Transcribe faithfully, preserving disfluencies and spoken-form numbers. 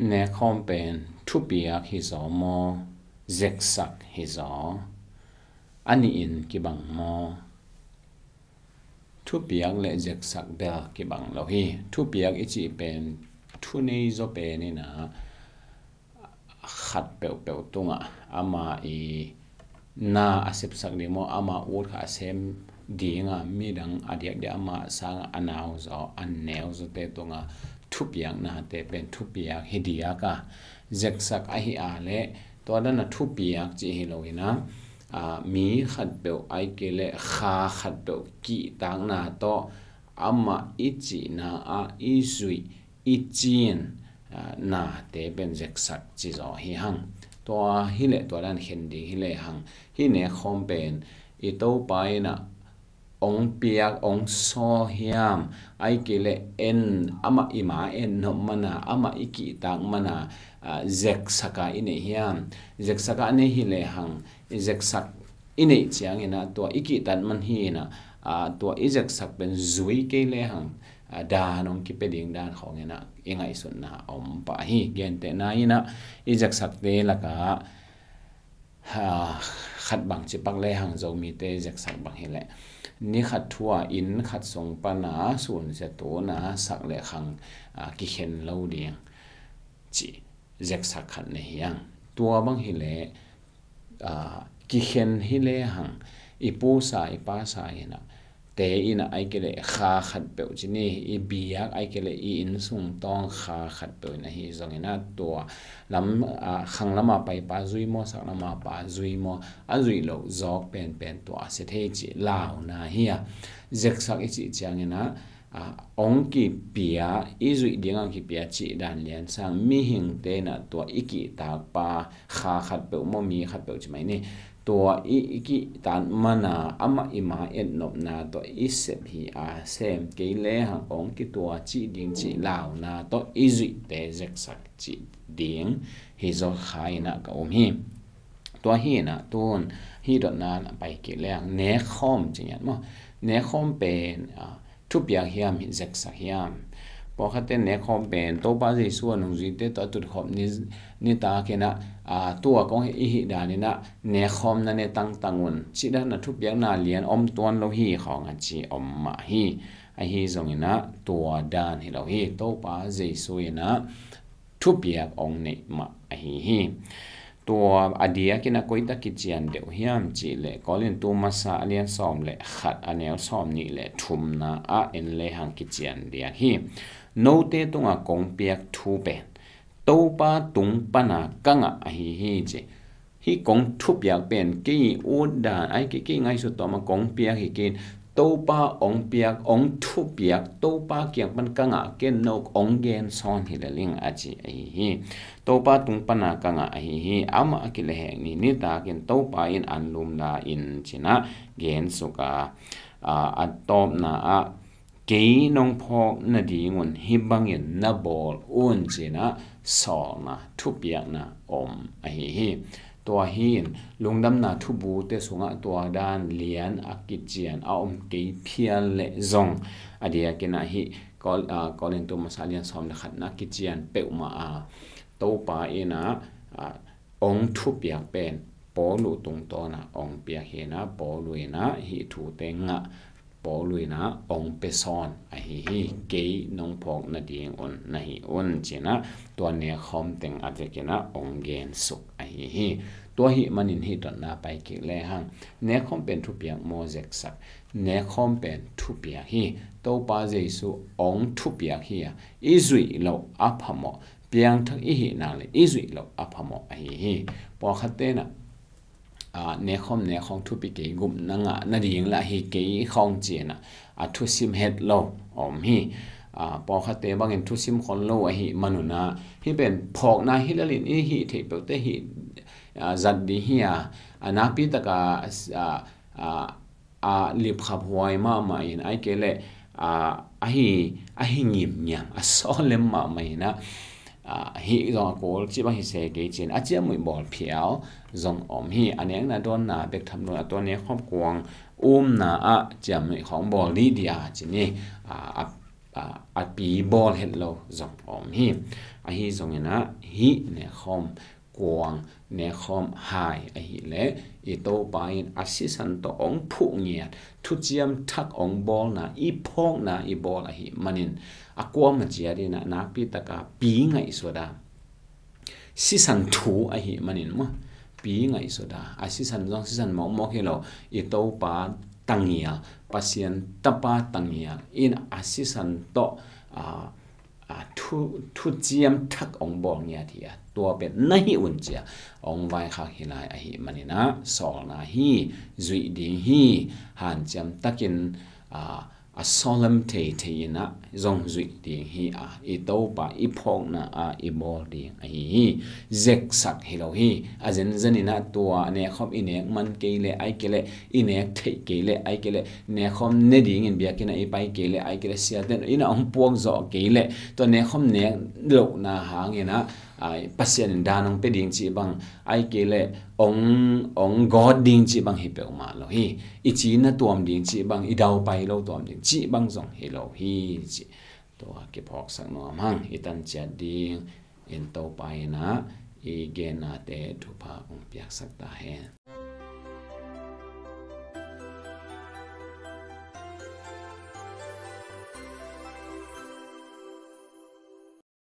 Nekhawm pen thupiak hi zaw maw, zeksak hi zaw? A nih in kibang maw? Thupiak le zeksak bel kibang lo hi. Thupiak i cih pen thu nei zaw pen in ah, khat peuhpeuh tungah ama i na a sepsak ding maw, ama ut kha a sem ding a, midang a diakdiak ama sangah a nau zaw, a neu zawte tungah thupiaknate pen thupiak hi diak a, zeksak ahi a leh tua dan a thupiak cih hi lo in ah, a, mi khatpeuh ahih kei leh kha khatpeuh kihtakna tawh amah i cihna ah i zuih i cin, a, nate pen zeksak ci zaw hi hang. Tua hi leh tua dan khen ding hi leh hang, hih nekhawm pen i Topa in ah ong piak, ong sawl hiam, ahih kei leh en, amah i ma en nop man a, amah i kihtak man a, a, zeksak a i neih hiam? Zeksak a nei hi leh hang, i zeksak i neih ciangin ah tua i kihtak man hi in ah, a, tua i zeksak pen zui kei leh hang, a, dan ong kipia ding dan khawng in ah i ngaihsutna a om pah hi. Gentehna in ah i zeksakte lakah, a, khat bang ci pak leh hang, Zomite zeksak bang hi leh ni khat thu a inn khat sung pan a sun zia tun a sak le khang, a, kikhen lo ding ci zeksak khat nei hi hang. Tua bang hi leh, a, kikhen hi leh hang, i pusa i pasa in ah, te in ah ahih kei leh kha khatpeuh ci ni, i biak ahih kei leh i inn sung tawng kha khatpeuh in ahi zongin ah, tua lam, a, khang lam a pai pa zui maw, sak lam a pa zui maw, a zuih loh zawk penpen tua a sia thei cih launa hi a, zeksak i cih ciangin ah, a, ong kipia, i zuih ding a kipia cih dan lian sang, mihingte in ah tua i kihtak pa kha khatpeuh maw, mi khatpeuh ci mai ni, tua i, i kihtak man a, amah i ma et nopna tawh i sep hi a, sem kei leh hang ong kituak cih ding cih launa tawh i zuihte zeksak cih ding hi zaw kha in ah ka um hi. Tua hi in ah tun hih dotna ah pai kik leh hang, nekhawm ci ngiat maw? Nekhawm pen, a, thupiak hiam, hih zeksak hiam? Pawlkhatte nekhawm pen Topa Jesu a nungzuite tawh a tutkhop ni, nitak in ah, a, tua kong i hih dan in ah nekhawmna ne tangtang un, cih dan a thupiakna lian om tuan lo hi khawng a ci om mah hi. Ahi zongin ah tua dan hi lo hi. Topa Jesu in ah thupiak ong neih mah ahi hi. Tua a diakin a koitak kician deuh hiam cih leh Korintu masa a lian sawm le khat a neu sawm nih le thumna ah en lehang kician diak hi. Note tungah kong piak thu pen Topa tung pana ka ngah ahi hi ci. Hih kong thupiak pen kei ut dan, ai kei, kei ngaihsut tawh mah kong piak hi kei in, Topa ong piak, ong thupiak, Topa kiang pan ka ngah, ken no ong gen sawn hi lel ing a ci ahi hi. Topa tung pana ka ngah ahi hi. Amah a kilehhek ni nitakin Topa in an lum la in ci-in ah gen suk a, a, a tawpna ah kei nong phawk nadingun hih bangin na bawl un ci-in ah sawlna, thupiakna om ahi hi. Tua hi in lungdamna thubute sungah tua dan lian a kician a om kei phial leh zong, a diakin ah hih Kol-, a, Korintu masa lian sawm le khatna kician peuhmah a, Topa in ah, a, ong thupiak pen Paulu tungtawn ah ong piak hi in ah, Paulu in ah hih thute ngah, Paulu in ah ong pia sawn ahi hi. Kei nong phawk nadingun na hi un ci-in ah tua nekhawm teng a vekin ah ong gen suk ahi hi. Tua ahih manin hih dotna pai kik lehang, nekhawm pen thupiak maw zeksak? Nekhawm pen thupiak hi. Topa Jesu ong thupiak hi a, i zuih loh a phamawh, piangthak i hih nak leh i zuih loh a phamawh ahi hi. Pawlkhatte in ah, a, nekhawm, nekhawm thupi kei, gupna ngah nading lah hi kei khawng ci-in ah, a, thusim het lo om hi. A, pawlkhatte bangin thusim khol lo ahih manun ah, hih pen phawkna hi lel in i hih theih peuhte hih, a, zat ding hi a, a, nakpi tak a, a, a, a, lipkhaphuai mahmah in, ai kei leh, a, a hi, a hi ngimngiam, a sawt lem mahmah in ah, a, hih zong a kul cih bang hi se kei ci-in a ciamnuih bawl phial zong om hi. A nekna dawnna bek tham lo in a, tua nekhawm kuang umna ah ciamnuih khawng bawl dih dia ci-in, a, a a, a pi bawl het lo zong om hi. Ahi zongin ah hih nekhawm kuang, nekhawm hai ahih leh i Topa in a sisan tawh hong phuh ngiat, thuciam thak hong bawlna, i phawkna i bawl ahih manin a kuamah ciat in ah nakpi taka pi ngaihsut a, sisan thu ahih manin maw, pi ngaihsut a, a sisan zong sisan mawkmawk hi lo, i Topa tangial, Pasian Tapa tangial in a sisan tawh, a, a, thu, thuciam thak hong bawl ngiat hi a, tua pen na hih un ci a hong vaikhak hi lai ahih manin ah sawlna hi, zuih ding hi, hanciam takin, a, a solemn thei thei in ah zong zuih ding hi a, i Topa i phawkna a i bawl ding ahi hi. Zeksak hi lo hi. A zenzen in ah tua nekhawm i nek man kei leh, ahih kei leh i nek theih kei leh, ahih kei leh nekhawm ne dingin biakinn ah i pai kei leh, ahih kei leh siate'n in ah hong puak zawh kei leh, tua nekhawm nek lohna hangin ah, a, Pasian in dan hong pia ding cih bang, ahih kei leh hong, hong gawt ding cih bang hi peuhmah lo hi. I cina tuam ding cih bang, i daupai lo tuam ding cih bang zong hi lo hi ci. Tua kiphawksak nuam hang, i tan ciat ding in Topa in ah i gennate thupha hong piaksak ta hen.